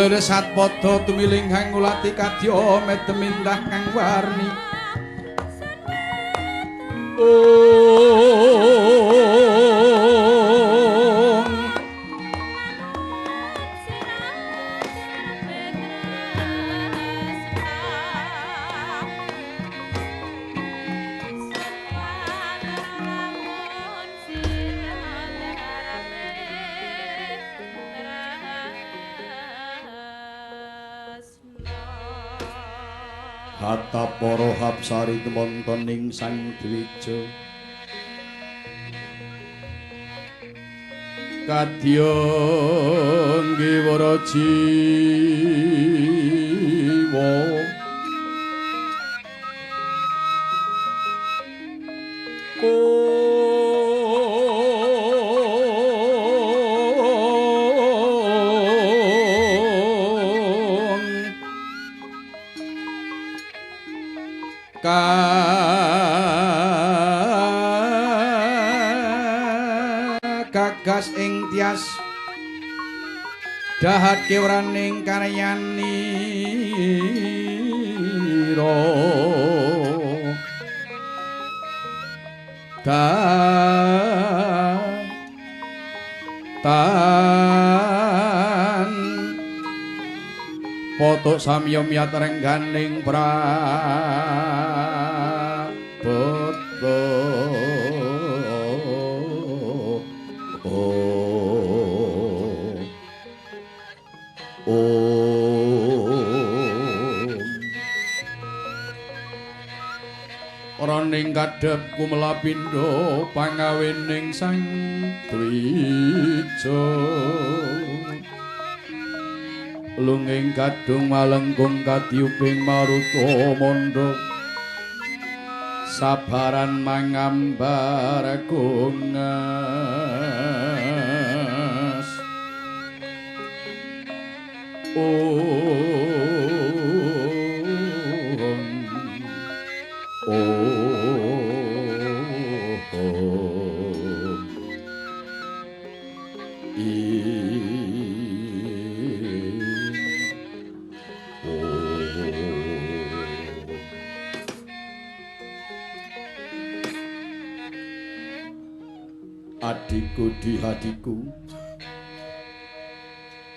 Leres satpada tumiling kang ngulati kadya medem indah kang warni. Hata para hapsari tumonton ing Sang Dwija. Kadya ngiwara jiwa Gagas ing tias dahat kewraning karyanira tan potok samya miyat rengganing prabata. Roning kadhep kumlapindha pangawening Sang Dwija. Lunging kadung malengkung kadiyuping maruta mandha sabaran mangambar gungas. Adikku dihadiku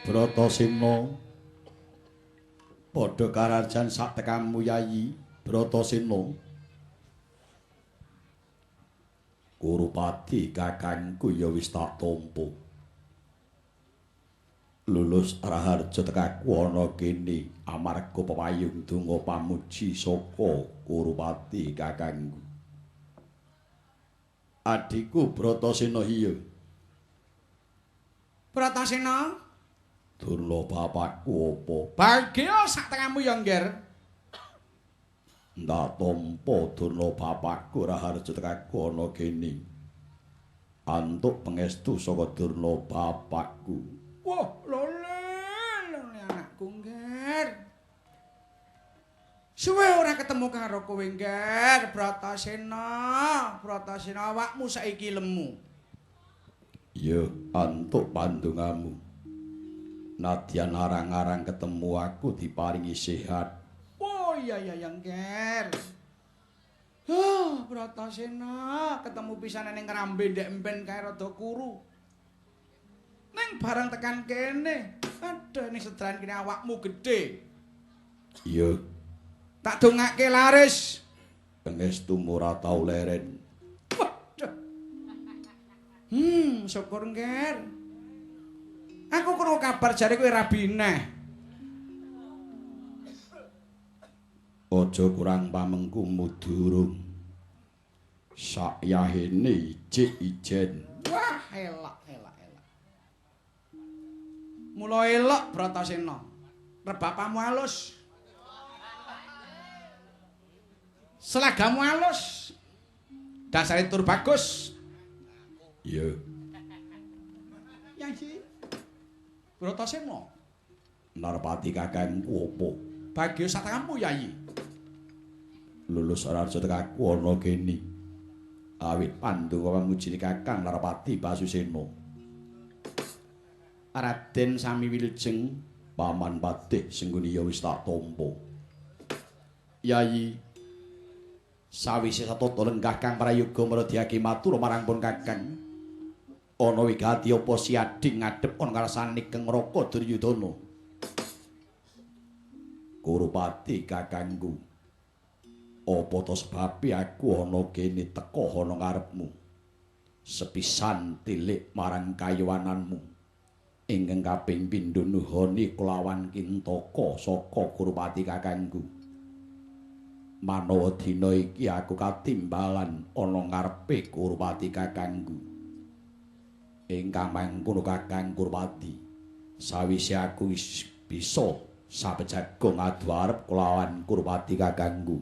Bratasena padha karajan sak tekamu Yayi Bratasena. Kurupati kakangku ya wis tak tampa. Lulus raharja tekaku ana kene amarga pepayung donga pamuji saka Kurupati kakangku. Adikku Bratasena iya. Bratasena? Durna bapakku apa? Bagya sak tekamu ya, Ngger. Ndak tampa durna bapakku raharja tekaku ana kene. Antuk pangestu saka durna bapakku. Wah, lole, lole anakku, Ngger. Suwe ora ketemu karo kowe, Ngger. Bratasena, Bratasena awakmu saiki lemu. Ya, antuk pandongamu. Nadyan arang-arang ketemu aku diparingi sehat. Oh iya iya ya, Ngger. Huh, Bratasena ketemu pisan ning Ngrambe ndek emben kae rada kuru. Ning bareng tekan kene, aduh ning sedran kene awakmu gedhe. Iya. Tak dongake laris. Pangestu ora tau leren. Waduh. Syukur Ngger. Aku krungu kabar jare kowe rabi neh. Aja kurang pamengkumu durung. Sakyahene ijik ijen. Wah, elok elok elok. Mula elok Bratasena. Rebapamu alus. Selagamu alus. Dasare tur bagus. Iya. Yang iki Bratasena. Narpati kakangku apa? Bagya satekamu Yayi. Lulus raja tekaku ana kene. Awit pandonga pamujine Kakang Narpati Basusena. Raden sami wilujeng. Paman Patih Sengguni ya wis tak tampa. Yayi, sawise satata lenggah Kang Prayoga maradiake matur marang pun Kakang. Ana wigati apa Siadi ngadhep ana ngarsane Kang Raka Duryudana? Kurupati kakangku, apa to sebabe aku ana kene teka ana ngarepmu? Sepisan tilik marang kayuwananmu ingkang kaping pindho nuhoni kelawan kintaka saka Kurupati kakangku. Manawa dina iki aku katimbalan ana ngarepe Kurupati kakangku. Ingkang mangkono Kakang Kurupati, sawise aku wis bisa sabejaga ngadu arep kelawan Kurupati kakangku.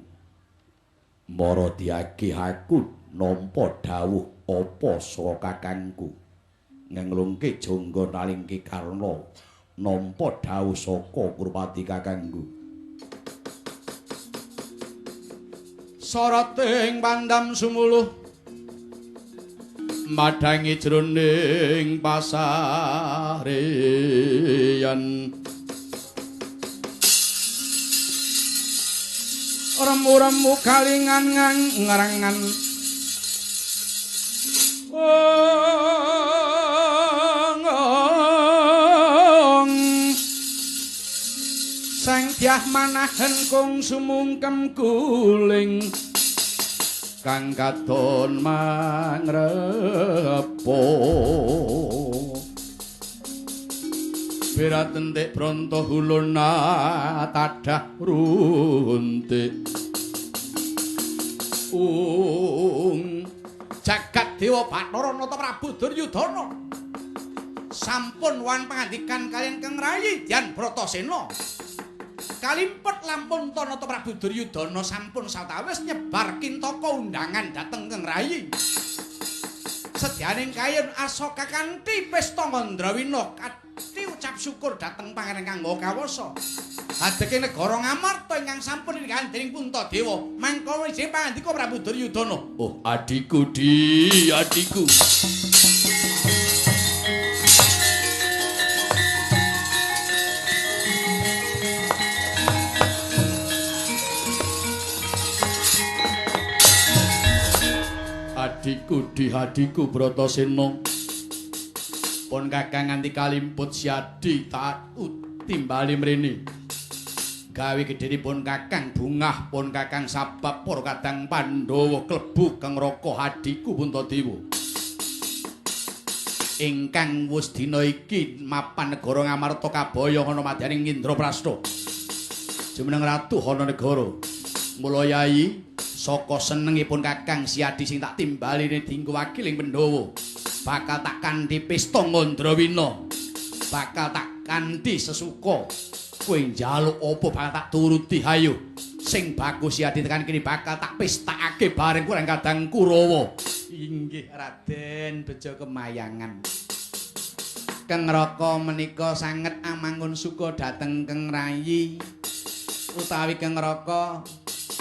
Mara diagih aku nampa dawuh apa saka kakangku. Ngenglungke jangga nalingke karna nampa dawuh saka Kurupati kakangku. Soroting pandam sumuluh madhangi jroning pasareyan, remu-remu kalingan ngrengan sang dyah manahen kung sumungkem guling kang katon mangrepo. Berat entik bronto huluna tadah runtik. Ung jagat dewa Bathara Nata Prabu Duryudana sampun wan pangandikan kaliyan Kang Rayi Dyan Bratasena. Kalimpet lampun Nata Prabu Duryudana sampun sawetawis nyebar kintaka undangan dhateng Kang Rayi. Sedyaning kayun asoka kanthi pesta ngandrawina kanthi ucap syukur dhateng Pangeran Kang Maha Kawasa. Adeke negara Ngamarta ingkang sampun nikahan dening Puntadewa. Mangkono isih pangandika Prabu Duryudana. Oh, adikku di, adikku. Adikku di, adikku Bratasena. Pun Kakang nganti kalimput Siadi tak timbali mrene. Gawe gedhenipun Kakang bungah pun Kakang sabab para kadang Pandhawa klebu kang Raka adikku Puntadewa. Ingkang wus dina iki mapan negara Ngamarta kaboyong ana madyaning Indraprastha. Jumeneng ratu ana negara. Mula Yayi, saka senengipun Kakang Siadi sing tak timbaline dinggo wakiling Pandhawa, bakal tak kanthi pesta ngandrawina, bakal tak kanthi sesuka. Kowe njaluk apa bakal tak turuti, hayo. Sing bagus Siadi tekan kene bakal tak pestakake bareng kurang kadang Kurawa. Inggih Raden Bejo Kemayangan. Kang Raka menika sanget amangun suka dhateng Kang Rayi utawi Kang Raka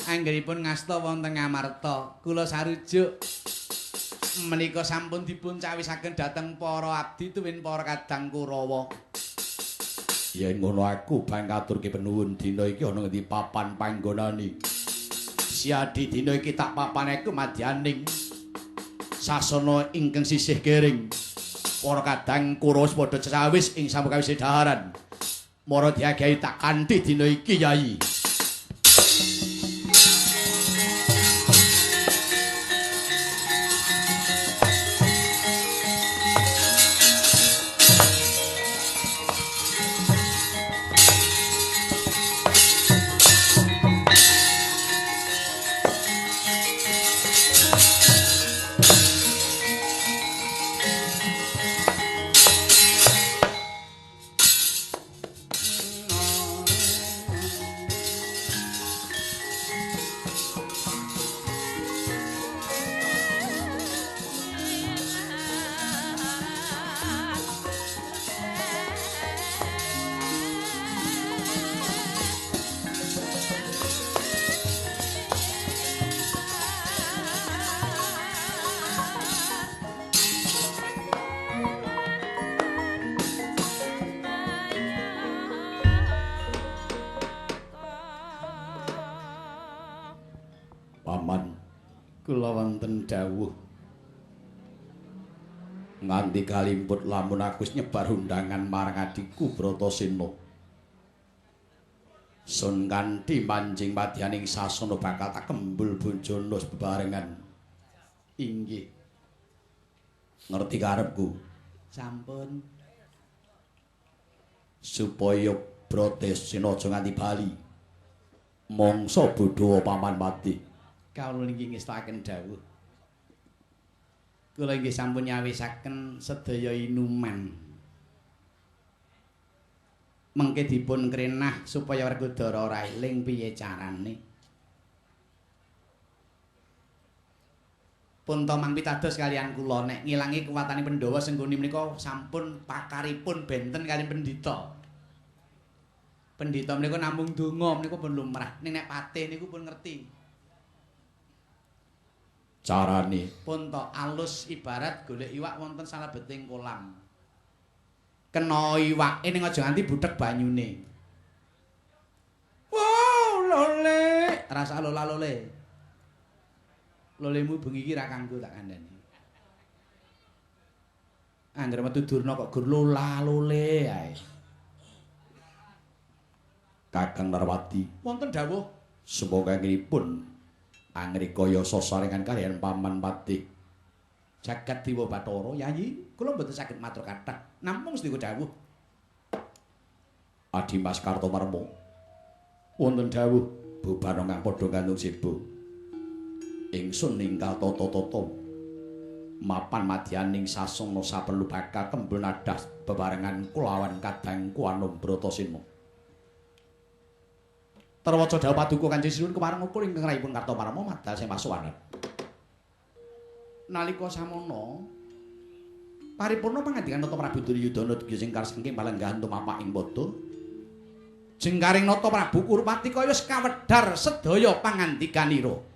anggenipun ngasta wonten Ngamarta. Kula sarujuk menika sampun dipun cawisaken dhateng para abdi tuwin para kadang Kurawa. Yen ngono aku bang katurke penuwun dina iki ana ngendi papan panggonane. Siadi dina iki tak papanake madyaning sasana ingkang sisih kering. Para kadang Kurawa padha cecawis ing samukawise dhaharan. Mara diagahi tak kanthi dina iki Yayi. Kula wonten dawuh. Nganti kalimput lamun aku wis nyebar undangan marang adhiku Bratasena. Sun kanthi manjing madyaning sasana bakal tak kembul bojone bebarengan. Inggih. Ngerti karepku? Sampun. Supaya Bratasena aja nganti bali. Mangsa bodho paman mati. Kawula niki ngestakaken dawuh. Kula inggih sampun nyawisaken sedaya inuman. Mengke dipun krenah supaya Werkudara ora eling piye carane. Pun to mang pitados kalian kula nek ngilangi kuwatane Pandhawa Sengguni menika sampun pakaripun benten kaliyan pendhita. Pendhita menika namung donga menika pun lumrah. Ning nek patih niku pun ngerti. Carane pun to alus ibarat golek iwak wonten salebeting kolam. Kena iwake ning aja nganti buthek banyune. Wow, lole, rasa lola lole. Lolemu bengi iki ra kanggo tak kandhani. Angger metu durna kok gur lola lole ae. Kakang Narwati wonten dawuh semoga anggenipun angrikaya sasarengan kaliyan paman patih. Jagat Dewa Bathara Yayi, kula mboten saged matur kathah namung sedika dawuh. Adimas Kartomarma wonten dawuh bubarna kang padha gantung sebo. Ingsun ninggal tata-tata mapan madyaning sasana saperlu bakal kembul nadah bebarengan kulawan kadangku Anom Bratasena. Terwaca dawuh paduka Kanjeng Sinuwun kepareng ukur ingkang rayipun Kartomarma madal sing pasuwanan. Nalika samana paripurna pangandikan Nata Prabu Duryudana dugi sing saking palenggahan tumapak ing pada jengkaring Nata Prabu Kurupati kaya wis kawedhar sedaya pangandikanira.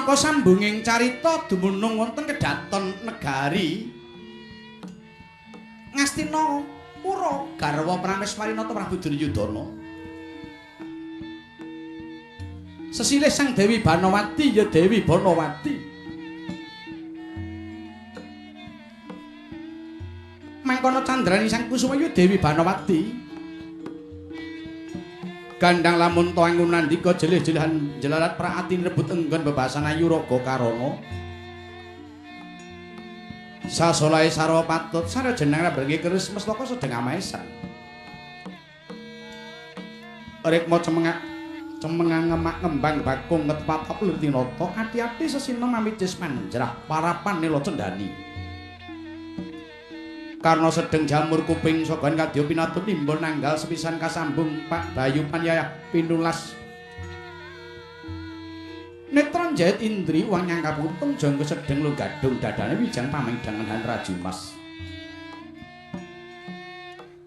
Minangka sambunging carita dumunung wonten kedaton negari Ngastina Pura garwa Prameswari Nata Prabu Duryudana. Sesilih Sang Dewi Banowati ya Dewi Banowati. Mangkono candrani Sang Kusuma ya Dewi Banowati. Gandang lamun to angun nandika jelih-jelihan jelarat praati rebut enggon bebasan ayu raga karana. Sasolahe sarwa patut sarwa jeneng rambrengi keris mestaka sedeng amaesan. Rikma cemengak cemengang ngemak ngembang bakung ngetepatap lir tinata ati-ati sesina mamicis manjrah parapan nila cendhani. Karna sedeng jamur kuping sogan kadya pinatut nimbul nanggal sepisan kasambung Pak Bayu Panyayah pinulas. Netra njait indri wang nyangka putung jangka sedeng lugadung dadane wijang pamidhangan Rajumas.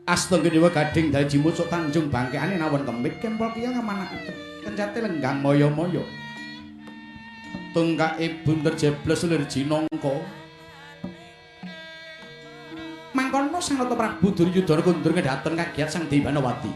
Astunggadewa gading daji mucuk tanjung bangkeane nawon kemit kempol kiya ngamanak kencate lenggang maya-maya. Tungkake bunder jebles lir jinangka. Mangkono Sang Nata Prabu Duryudana kundur ngedaton kagiat Sang Dewi Banowati.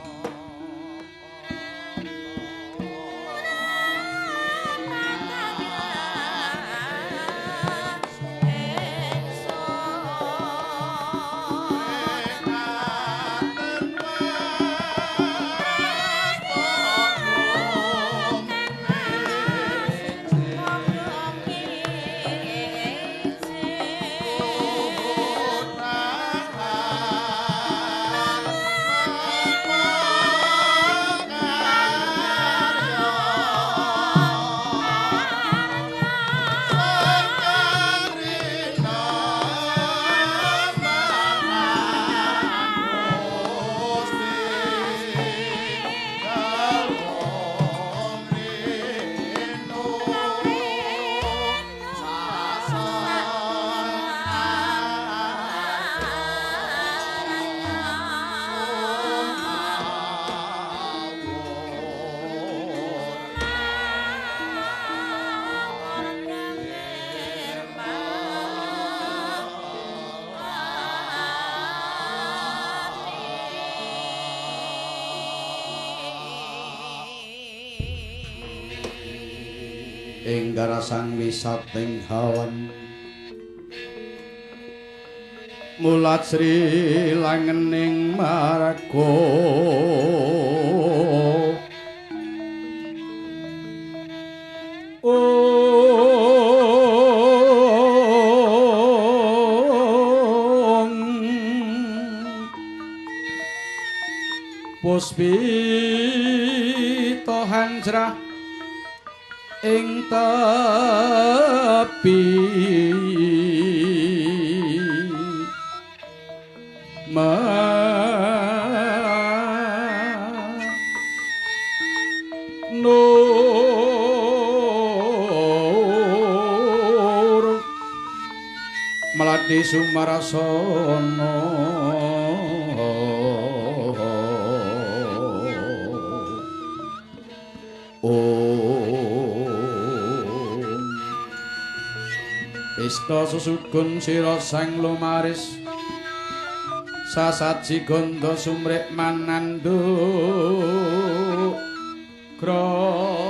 Inggarasang wisating hawan mulat sri langening marga ong puspita hanjrah ing tepi manur melati sumarasana. Ista susugun sira sang lumaris sasaji gandha sumrik mananduk grana.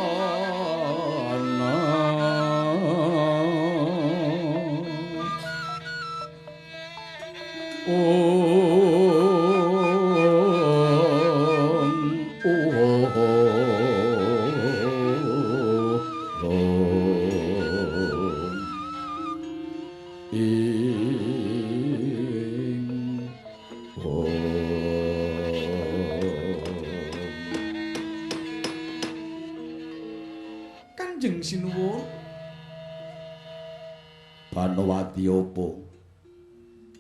Kanjeng Sinuwun. Banowati opo?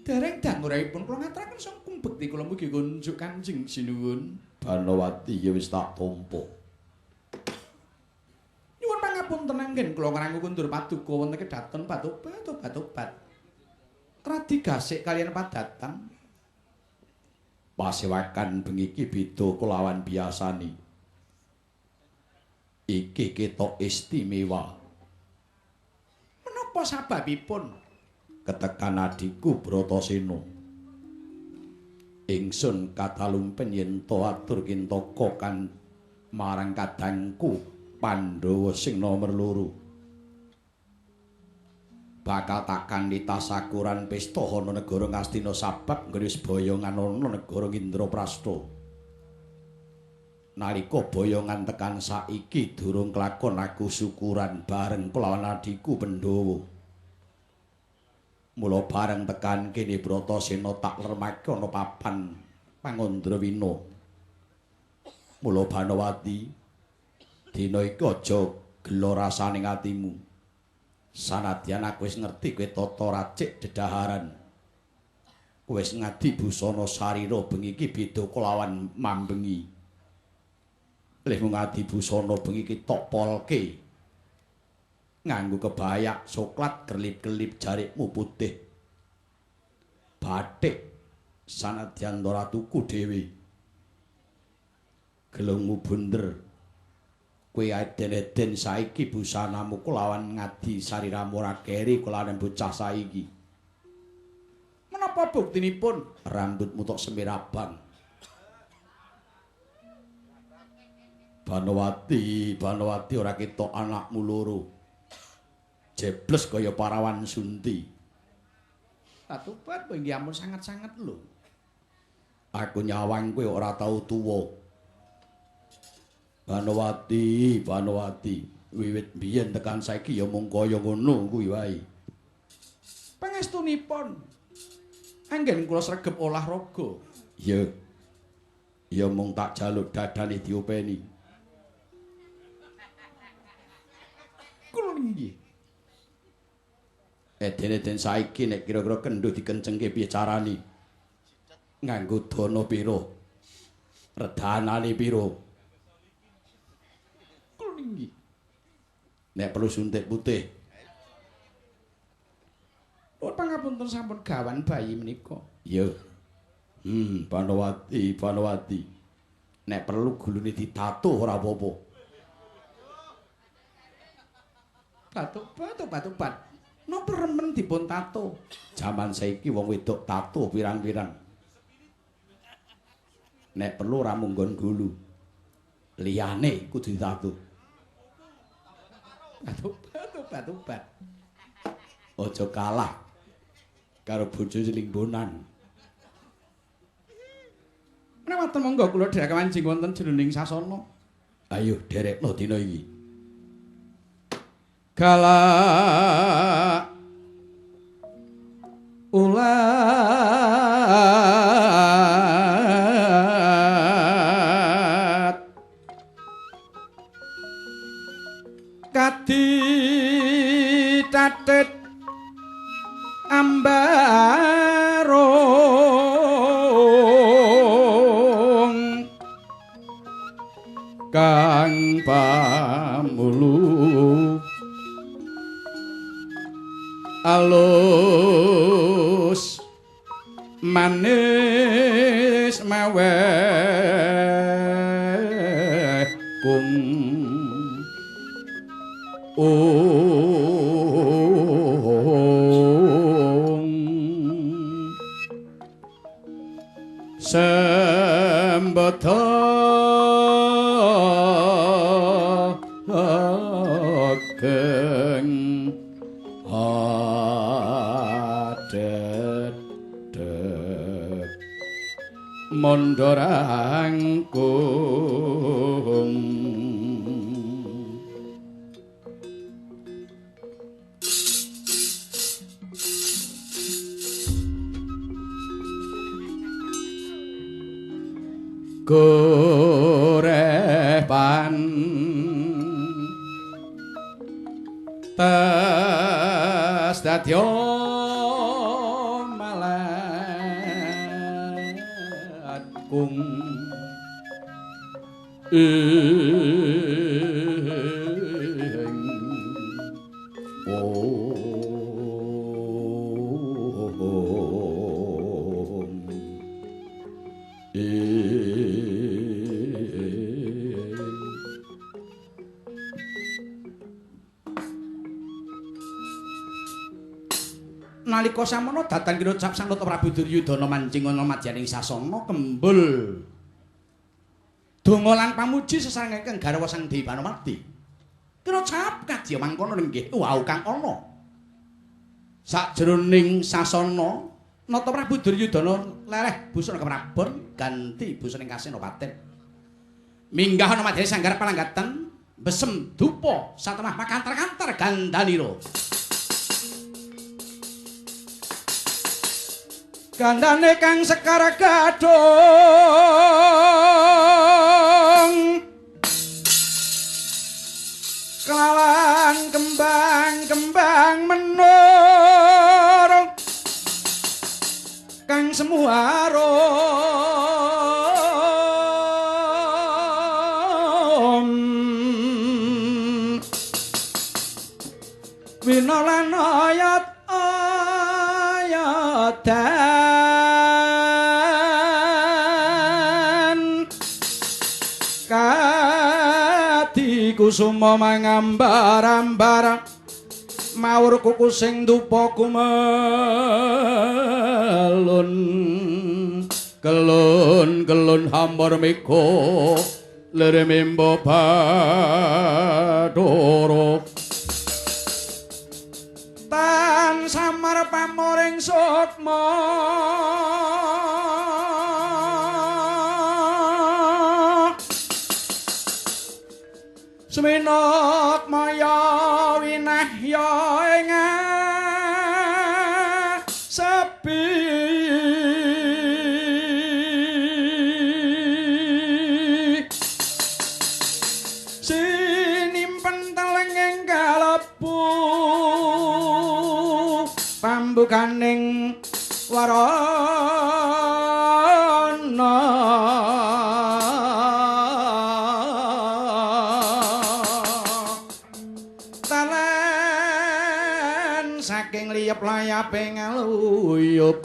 Dereng danguripun kula ngaturaken sampun bekti kula mugi kunjuk Kanjeng Sinuwun. Banowati ya wis tak tampa. Nyuwun pangapunten anggen kula ngrangu kundur paduka wonten kedaton batobat obat-obat. Radi gasik kaliyan padatan. Pasewakan bengi iki beda kelawan biasane. Iki ketok istimewa. Napa sababipun? Ketekan adhiku Bratasena. Ingsun katalumpen yen to atur kintaka kan marang kadangku Pandhawa sing nomer 2. Bakal tak kanthi tasakuran pesta ana negara Ngastina sabab nggone wis boyongan ana negara Indraprasta. Nalika boyongan tekan saiki durung kelakon aku syukuran bareng kelawan adhiku Pandhawa. Mula bareng tekan kene Bratasena tak lermake ana papan Pangandrawina. Mula Banowati, dina iki aja gela rasane atimu. Sanadyan aku wis ngerti kowe tata racik dedaharan. Kowe wis ngadi busana sarira bengi iki beda kelawan mambengi. Lehmu ngadi busana bengi iki tok polke. Nganggo kebayak soklat kerlip-kerlip jarikmu putih. Batik sanadyan ora tuku dhewe. Gelungmu bunder. Kowe eden-eden saiki busanamu kelawan ngadi sariramu ora keri kelawan bocah saiki. Menapa buktinipun? Rambutmu tok semir abang. Banowati, Banowati ora ketok anakmu loro. Jebles kaya parawan sunti. Tatubat kowe nggih ampun sanget-sanget lho. Aku nyawang kowe ora tau tuwa. Banowati, Banowati, wiwit biyen tekan saiki ya mung kaya ngono kuwi wae. Pangestunipun anggen kula sregep olahraga. Iya. Ya mung tak jaluk dadane diopeni. Kula nggih. Eden-eden saiki nek kira-kira kendho dikencengke piye carane? Nganggo dana pira? Redanane pira? Nek perlu suntik putih. Nuwun pangapunten sampun gawan bayi menika. Iya. Banowati, Banowati. Nek perlu gulune ditato ora apa-apa. Batuk, batuk, batuk, bat. Napa remen dipun tato? Jaman saiki wong wedok tato pirang-pirang. Nek perlu ora mung nggon gulu. Liyane kudu ditato. Batuk, batuk, batuk, bat. Aja kalah karo bojo selingbonan. Menawi monggo kula dherek manjing wonten jroning sasana. Ayo dherekno dina iki. Galak ulat kadi tatet ambarung kang pamulu alus manis maweh kung ung sembada ageng adedep mondorangkung. Gorepan tes dadya malat kung ing om ing. Nalika samono datan kinocap Sang Nata Prabu Duryudana manjing ana madyaning sasana kembul. Donga lan pamuji sesarengake garwa Sang Dewi Banowati. Kinocap kadya mangkono nenggih wau kang ana. Sajroning sasana Nata Prabu Duryudana lereh busana keprabon ganti busana ing Kasenapaten. Minggah ana madyaning sanggar palanggatan besem dupa satemah makantar-kantar gandanira. Gandane kang sekar gadhong kelawan kembang-kembang menur kang semu arum winolan ayat ayatan kadi kusuma mangambar-ambar mawur kuku sing dupa kumelun kelun-kelun hambor mega lere membo badoro tan samar pamoring sukma seminok maya winahya ing sepi sinimpen telenging kalebu pambukaning warana talen saking liyep layape ngaluyup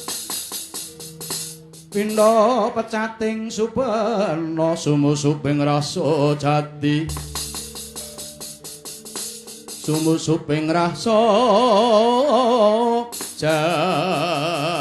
pindha pecating supena sumusuping rasa jati sumusuping rasa jati.